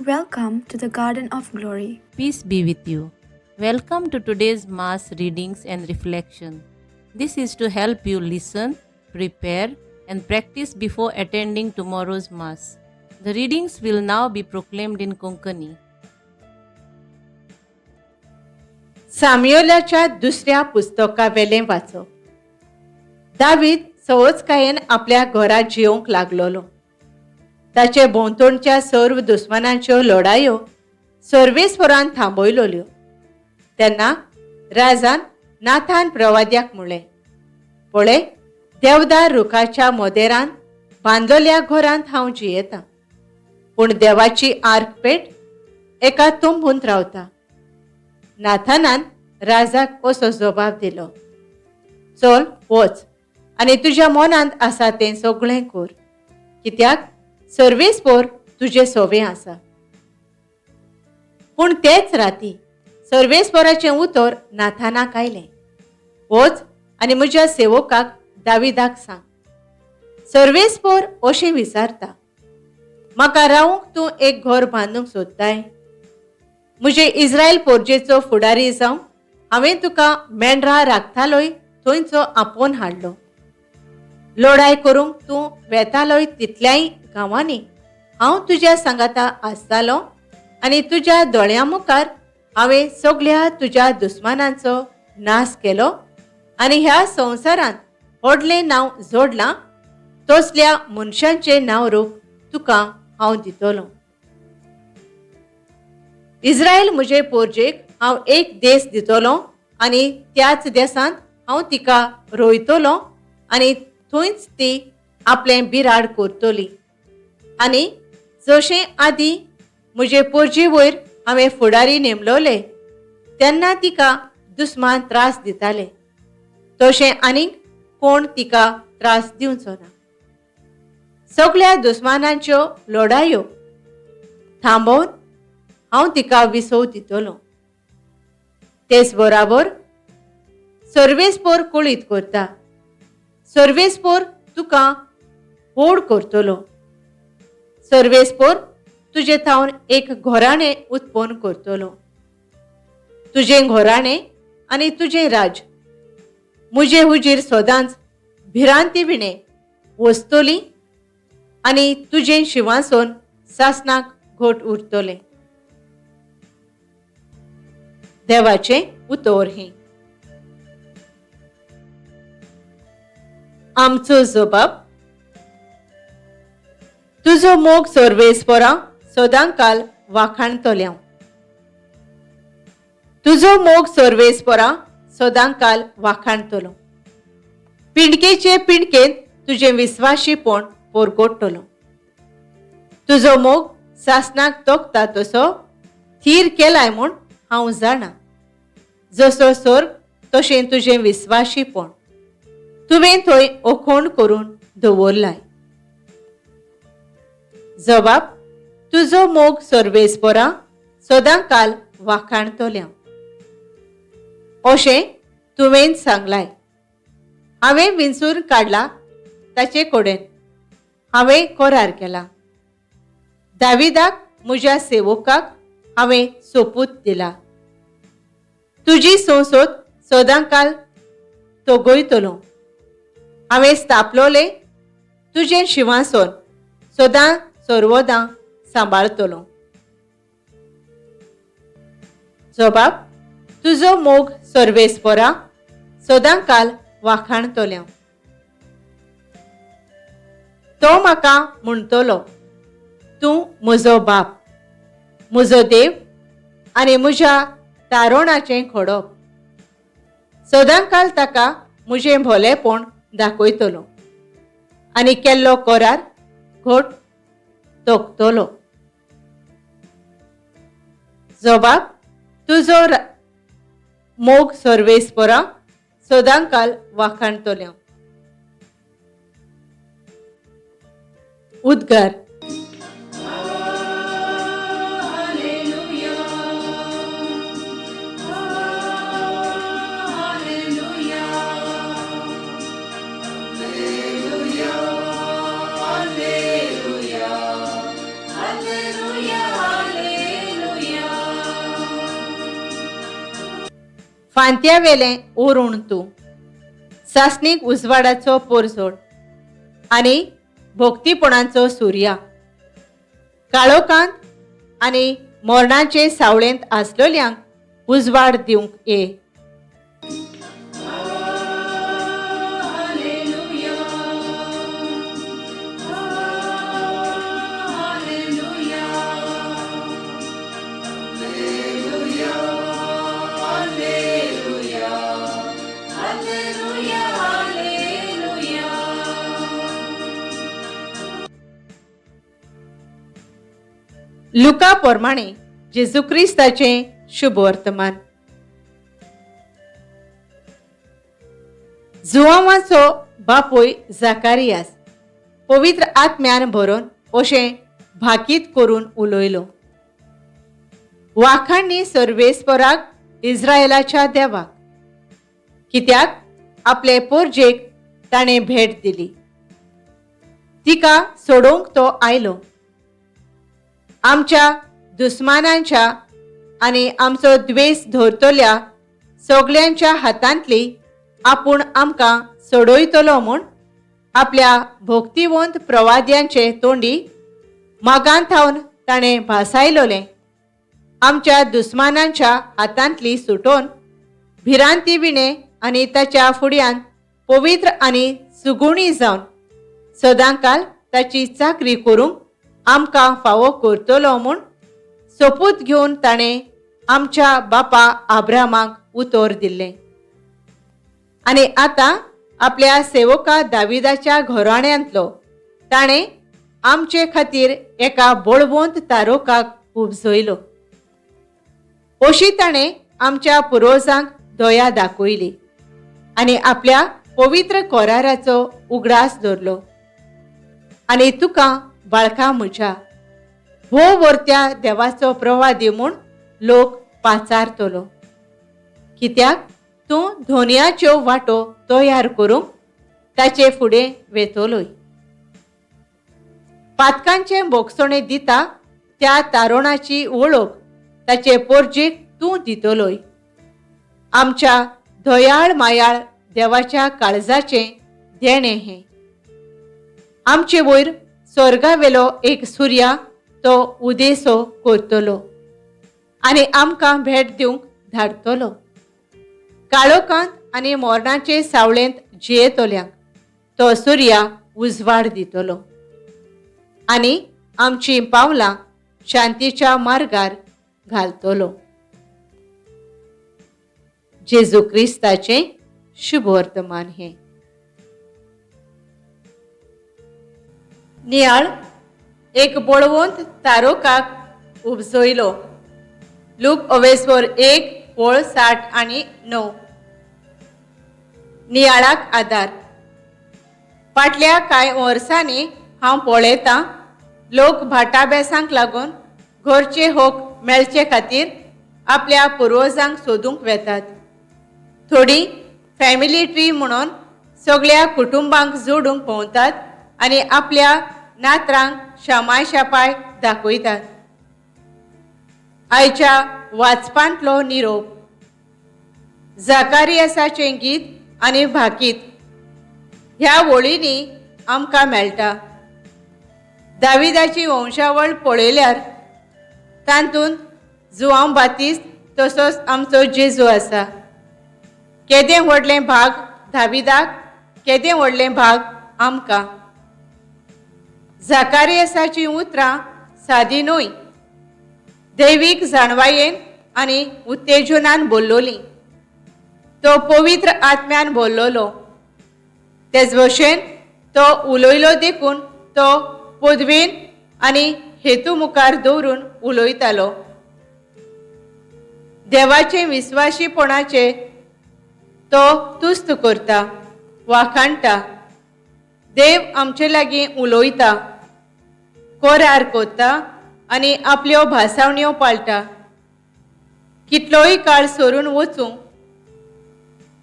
Welcome to the Garden of Glory. Peace be with you. Welcome to today's Mass readings and reflection. This is to help you listen, prepare, and practice before attending tomorrow's Mass. The readings will now be proclaimed in Konkani. सामियोलाच्या दुसऱ्या पुस्तकावेलें वाचप. दावीद सहजकायेन आपल्या घरा जियोवंक लागलोलो. ताचे भोंवतणच्या सर्व दुस्मानांच्यो लढायो सर्वेस्वरान थांबयलोल्यो. तेन्ना राजान नाथान प्रवाद्याक म्हणलें, पळय, देवदार रुखाच्या मोदेरान बांदलेल्या घरांत हांव जियेतां, पूण देवाची आर्क पेट एका तंबूंत रावता. नाथानान राजाक असो जबाब दिलो, चल वच आनी तुज्या मनांत आसा तें सगळें कर, कित्याक सर्वेस्पोर तुजें सोवें आसा. पूण तेच राती सर्वेस्पोराचें उतर नाथानाक आयलें, वच आनी म्हज्या सेवकाक दाविदाक सांग, सर्वेस्पोर अशें विचारता, म्हाका रावूंक तूं एक घर बांदूंक सोदताय? म्हजे इस्रायल पोरजेचो फुडारी जावंक हांवें तुका मेंढरां राखतालोय थंयचो आपोवन हाडलो. लढाय करूंक तूं वेतालोय तितल्याय गांवांनी हांव तुज्या सांगाता आसतालो आनी तुज्या दोळ्यां मुखार हांवें सगल्या तुज्या दुस्मानांचो नाश केलो आनी ह्या संवसारांत व्हडलें नांव जोडलां तसल्या मनशांचें नांव रूप तुका हांव दितलो. इस्रायल म्हजे पोरजेक हांव एक देश दितलो आनी त्याच देशांत हांव तिका रोयतलो आनी थंयच ती आपलें बिराड करतली. आनी जशें आदीं म्हजे पोरजे वयर हांवें फुडारी नेमलोले तेन्ना तिका दुस्मान त्रास दिताले, तशें आनीक कोण तिका त्रास दिवचो ना. सगल्या दुस्मानांच्यो लढायो थांबोवन हांव तिका विसव दितलो. तेच बराबर सर्वेस्पोर कळीत करता, सर्वेस्पोर तुका व्हड करतलो, सर्वेस्पोर तुजे थावन एक घराणें उत्पन्न करतलो. तुजें घराणें आनी तुजें राज्य म्हजे हुजीर सदांच भिरांती विणें वसतली आनी तुजें शिंवासन सासणाक घट उरतलें. देवाचें उतर हें. आमचो जबाब, तुजो मोग सर्वेस्परा सदांकाल वाखाणतल्या. तुजो मोग सर्वेस्परा सदांकाल वाखाणतलो. पिंडकेचे पिंडकेंत तुजें विस्वाशीपण परगटतलो. तुजो मोग सासणाक तोखता तसो थीर केलाय म्हूण हांव जाणा. जसो स्वर्ग तशें तुजें विस्वाशीपण तुवें थंय ओखोण करून दवरलाय. जबाब, तुजो मोग सर्वेस्परा सदांकाल वाखाणतल्या अशें तुवें सांगलाय. हांवें विंचून काडला ताचे कडेन हांवें करार केला. दाविदाक म्हज्या सेवकाक हांवें सोपूत दिला. तुजी संसद सदांकाल तगयतलो. हांवें स्थापलोलें तुजें शिंवासन सदां सर्वदां सांबाळतलो. जबाब, तुजो मोग सर्वेस्परा सदांकाल वाखाणतल्या. तो म्हाका म्हणटलो, तूं म्हजो बाप, म्हजो देव आनी म्हज्या तारोणाचें खडप. सदांकाल ताका म्हजें भोलेपण दाखयतलो आनी केल्लो करार घट तोखतलो. जबाब, तुजो मोग सर्वेस्परा सदांकाल वाखाणतल्या. उद्गार. Alleluia, Alleluia, Alleluia. फांत्यावेलें ओरूण तूं, सासणीक उजवाडाचो पोरजोड आनी भोक्तीपणाचो सुर्या. काळोखांत आनी मरणाचे सावळेंत आसलेल्यांक उजवाड दिवंक ये. लुका प्रमाणे जेजू क्रिस्ताचें शुभ वर्तमान. जुवांवाचो बापूय जाकारियास पवित्र आत्म्यान भरून अशें भाकीत करून उलयलो, वाखाणणी सर्वेस्पराक इस्रायलाच्या देवाक, कित्याक आपले पोरजेक ताणें भेट दिली, तिका सोडोवंक तो आयलो. आमच्या दुस्मानांच्या आनी आमचो द्वेस धरतल्या सगल्यांच्या हातांतली आपूण आमकां सोडयतलो म्हूण आपल्या भक्तिवंत प्रवाद्यांचे तोंडी मागान थावन ताणें भासायलोलें आमच्या दुस्मानांच्या हातांतली सुटोवन भिरांती विणें आनी ताच्या फुड्यान पवित्र आनी सुगुणी जावन सदांकाल ताची चाकरी करूंक आमकां फावो करतलो म्हूण सोपूत घेवन ताणें आमच्या बापा आब्रामाक उतर दिल्लें. आनी आतां आपल्या सेवका दाविदाच्या घराण्यांतलो ताणें आमचे खातीर एका बळवंत तारोकाक उपजयलो. अशी ताणें आमच्या पुर्वजांक दया दाखयली आनी आपल्या पवित्र कोराराचो उगडास दवरलो. आनी तुका बाळका म्हज्या भोव वरत्या देवाचो प्रवादी म्हूण लोक पाचारतलो, कित्याक तूं धोनयाच्यो वाटो तयार करूंक ताचे फुडें वेतलोय. पातकांचें भोगसणें दिता त्या तारोणाची वळख ताचे पोरजेक तूं दितलोय. आमच्या दयाळ मायाळ देवाच्या काळजाचें देणें हें. आमचे वयर स्वर्गावेलो एक सुर्या तो उदेसो करतलो आनी आमकां भेट दिवंक धाडटलो. काळोखांत आनी मरणाचे सावळेंत जियेतल्यांक तो सुर्या उजवाड दितलो आनी आमचीं पावलां शांतीच्या मार्गार घालतलो. जेजू क्रिस्ताचें शुभ वर्तमान हें. नियाळ एक बळवंत तारोकाक उपजयलो. लूक अवेस्वर 1:60-9. नियाळाक आदार. फाटल्या कांय वर्सांनी हांव पळयतां लोक भाटाबेसांक लागून घरचे होक मेळचे खातीर आपल्या पुर्वजांक सोदूंक वेतात. थोडीं फॅमिली ट्री म्हणून सगळ्या कुटुंबांक जोडूंक भोंवतात आनी आपल्या नातरांक शामाय शापाय दाखयतात. आयच्या वाचपांतलो निरोप. जाकारियासाचें गीत आनी भाकीत ह्या वळींनी आमकां मेळटा. दाविदाची वंशावळ पळयल्यार तातूंत जुआंव बातिस्त तसोच आमचो जेजू आसा. केदें व्हडलें भाग दाविदाक, केदें व्हडलें भाग आमकां. जाकारियसाचीं उतरां सादी न्हय, दैवीक जाणवायेन आनी उत्तेजनान बोल्लोली. तो पवित्र आत्म्यान बोल्लोलो. तेच भशेन तो उलयलो देखून तो पदवेन आनी हेतू मुखार दवरून उलयतालो. देवाचे विस्वाशीपणाचे तो तुस्त करता, वाखाणटा. देव आमचे लागीं उलयता, कोरार कोत्ता आनी आपल्यो भासावण्यो पाळटा. कितलोय काळ सरून वचूं,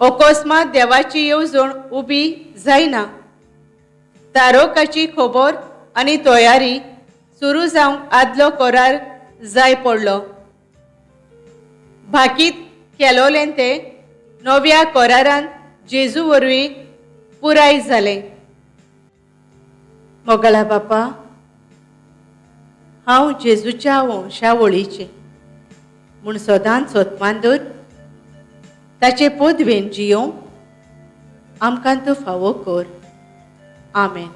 अकस्मात देवाची येवजण उबी जायना. तारोकाची खबर आनी तयारी सुरू जावंक आदलो करार जाय पडलो. भाकीत केलोलें तें नव्या करारान जेजू वरवीं पुराय जालें. मोगाळा बापा, हांव जेजूच्या वंशावळीचें म्हूण सदांच सोदमान दवर. ताचे पदवेन जियोवंक आमकां तूं फावो कर. आमेन.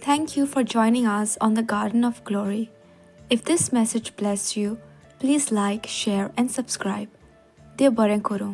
Thank you for joining us on the Garden of Glory. If this message blessed you, please like, share, and subscribe. देव बरें करूं.